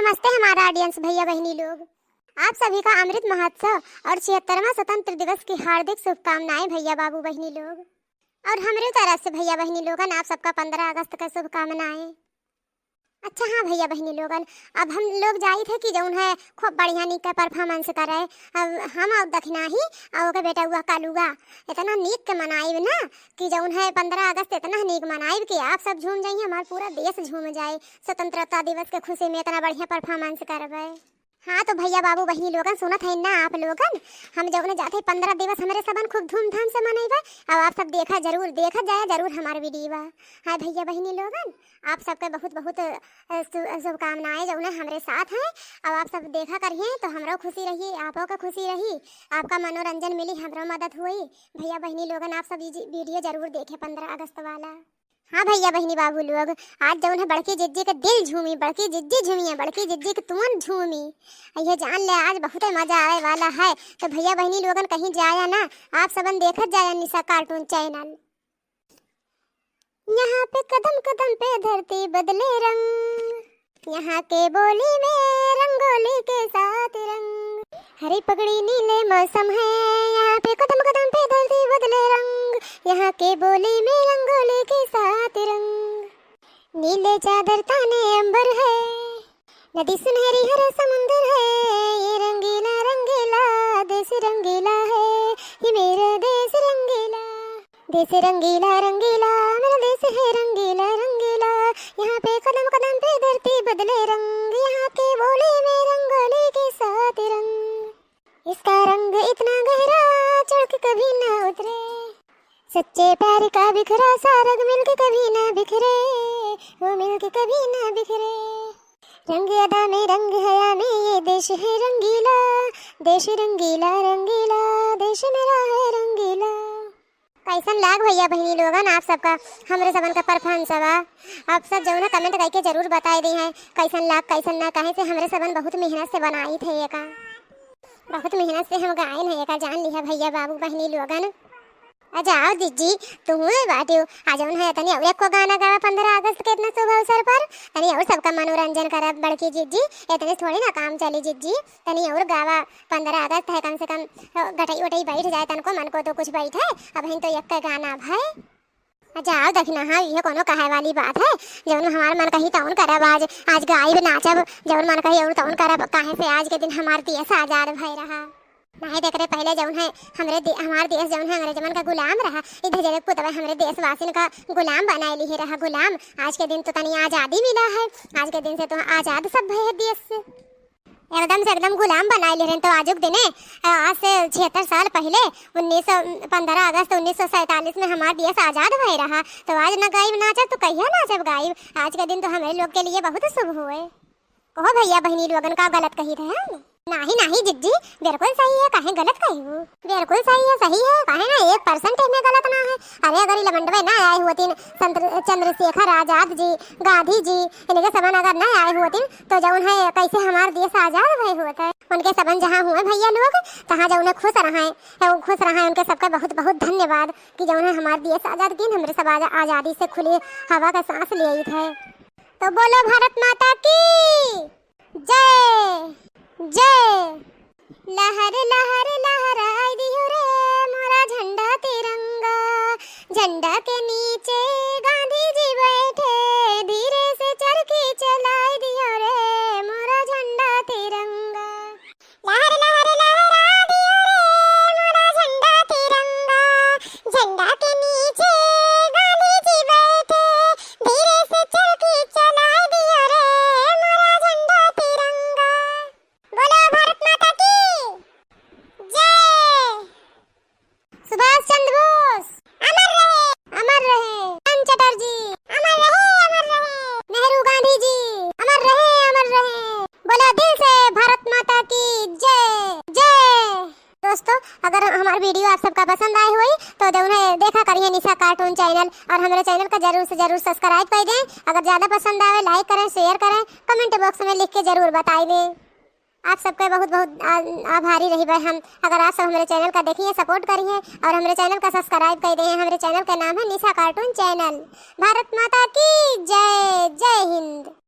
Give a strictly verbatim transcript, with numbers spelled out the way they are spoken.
नमस्ते हमारा audience भैया बहिनी लोग, आप सभी का अमृत महोत्सव और छिहत्तरवां स्वतंत्र दिवस की हार्दिक शुभकामनाएं भैया बाबू बहिनी लोग। और हमरे तरफ से भैया बहिनी लोगन आप सबका पन्द्रह अगस्त का शुभकामनाएं। अच्छा हाँ भैया बहिनी लोगन, अब हम लोग जाइत है कि जौन है खूब बढ़िया नीक के performance करे। अब हम और दखिनाही और ओके बेटउआ कलुआ इतना नीक के मनाइब ना कि जौन है पन्द्रह अगस्त इतना नीक मनाइब कि आप सब झूम जाइए, हमार पूरा देश झूम जाए। स्वतंत्रता दिवस के खुशी में इतना बढ़िया performance करबे। हाँ तो भैया बाबू बहिनी लोगन सुनत है ना आप लोगन, हम जौन जाते पन्द्रह दिवस हमरे सबन खूब धूमधाम से मनइबे। अब आप सब देखा जरूर, देखा जाया जरूर हमार video। हाँ भैया बहिनी लोगन, आप सबके बहुत बहुत, अ, शु-, शुभकामनाएं जौन हमरे साथ हैं। अब आप सब देखा करिए तो हमरो खुशी रही, आपो के खुशी रही, आपका मनोरंजन मिली, हमरो मदद हुई। भैया बहिनी लोगन आप सब ये जी-, video जरूर देखे पन्द्रह अगस्त वाला। हाँ भैया बहिनी बाबू लोग, आज जौन है बड़की जिज्जी के दिल झूमी, बड़की जिज्जी झूमी है, बड़की जिज्जी के तुमन झूमी। ये जान ले आज बहुत मजा आवे वाला है। तो भैया बहिनी लोगन कहीं जाया ना, आप सबन देखत जाया निशा cartoon channel। यहाँ पे कदम कदम पे धरती बदले रंग, यहाँ के बोली में रंगोली के साथ रंग। हरी पगड़ी नीले मौसम है, यहाँ पे कदम कदम पे धरती बदले रंग, यहाँ के बोली में रंगोली के साथ रंग। नीले चादर ताने अंबर है, नदी सुनहरी हरा समुंदर है, ये रंगीला रंगीला देश रंगीला है, ये मेरा देश रंगीला। देश रंगीला रंगीला, मेरा देश है रंगीला रंगीला। यहाँ पे कदम कदम पे धरती बदले रंग, यहाँ के बोली में रंगोली के साथ रंग। इसका रंग इतना गहरा, चढ़ के कभी ना उतरे। सच्चे प्यार का बिखरा सा रंग मिलके कभी ना बिखरे, वो मिलके कभी ना बिखरे। रंग अदा में रंग हया में ये देश है रंगीला, देश रंगीला रंगीला, देश मेरा है रंगीला। कैसन लाग भैया बहिनी लोगन आप सबका हमरे सबन का परफॉर्मेंस बा? आप सब जौन है comment करके जरूर बताए दी हैं कैसन लाग कैसन ना, काहे से हमरे सबन बहुत मेहनत से बनाई थे एका, बहुत मेहनत से हम गायन है एका, जान लिहा भैया बाबू बहिनी लोगन। आ जाओ जिज्जी, तू हुए बाटियो, आ जौन है तनी और एको गाना गावा पन्द्रह अगस्त के इतना शुभ अवसर पर, तनी और सबका मनोरंजन करब बड़की जिज्जी, इतने थोड़ी ना काम चली जिज्जी, तनी और गावा। पन्द्रह अगस्त है, कम से कम, अ, गटई वटई बैठ जाए, तनको मन को तो कुछ बैठे। अबहिन तो एक गाना भय। अच्छा, आओ देखना, हाँ, ये कोनो कहे वाली बात है? जौन हमार मन कही तौन करब आज, आज गाइब नाचब, जौन मन कही और तौन करब, काहे से आज के दिन हमार देश आजाद भय रहा। नहीं देख रहे पहले जौन है हमरे दे-, हमार देश जौन है अंग्रेजमन का गुलाम रहा, इधर जरे पुतवा हमरे देशवासिन का गुलाम बनाए लिए रहा, गुलाम। आज के दिन तो तनी आजादी मिला है, आज के दिन से तो आजाद सब भय है देश से। एकदम से एकदम गुलाम बनाए ले रहन। तो आजुक दिने, अ, आज से छिहत्तर साल पहिले उन्नीस सौ, पन्द्रह अगस्त उन्नीस सौ सैंतालीस में हमार देश आजाद भय रहा। तो आज न गाइब नाचब तो कहिया नाचब गाइब? आज के दिन तो हमरे लोग के लिए बहुत शुभ हुए। कहो भैया बहिनी लोगन का गलत कही थे हम? नाही, नाही जिज्जी, बिल्कुल सही है, काहे गलत कही हूँ? बिल्कुल सही है, सही है, काहे ना एक percent इसमें गलत ना है। अरे अगर ये लवंडवे ना आए हुए तीन चंद्र-, चंद्रशेखर आजाद जी, गांधी जी, इनके समन अगर ना आए हुए तीन तो जौन है कैसे हमार देश आजाद भय हुए थे। उनके समन जहाँ हुए भैया लोग, तहाँ जौन है खुश रहे, है वो खुश रहे। उनके सबका बहुत बहुत धन्यवाद कि जौन है हमार देश आजाद किन, हमरे सब आजा-, आजादी से खुली हवा का सांस लिए थे। तो बोलो भारत माता की जय, जय। लहर लहर लहराई दियो रे मोरा झंडा तिरंगा, झंडा के नीचे गांधी जी बैठे, धीरे से चरखी चलाई दियो रे मोरा झंडा तिरंगा। लहर लहर लहरा दियो रे मोरा झंडा तिरंगा, झंडा के नीचे गांधी जी बैठे, धीरे से चरखी चलाई दियो रे मोरा झंडा तिरंगा। बोलो भारत माता की जय। सुभाष चंद्र बोस अमर रहे, अमर रहे। किरण चटर्जी अमर रहे, अमर रहे। नेहरू गांधी जी अमर रहे, अमर रहे। बोलो दिल से भारत माता की जय, जय। दोस्तों, अगर हमार video आप सबका पसंद आए हुई तो जौन है देखा करिए निशा cartoon channel और हमरे channel का जरूर से जरूर subscribe कर दें। अगर ज्यादा पसंद आवे, like करें, share करें, comment box में लिख के जरूर बताई दें। आप सबके बहुत बहुत आ-, आभारी रहिबे हम, अगर आप सब हमरे channel का देखिए, support करिए और हमरे channel का subscribe कर दें। हमरे channel का नाम है निशा cartoon channel। भारत माता की जय, जय हिंद।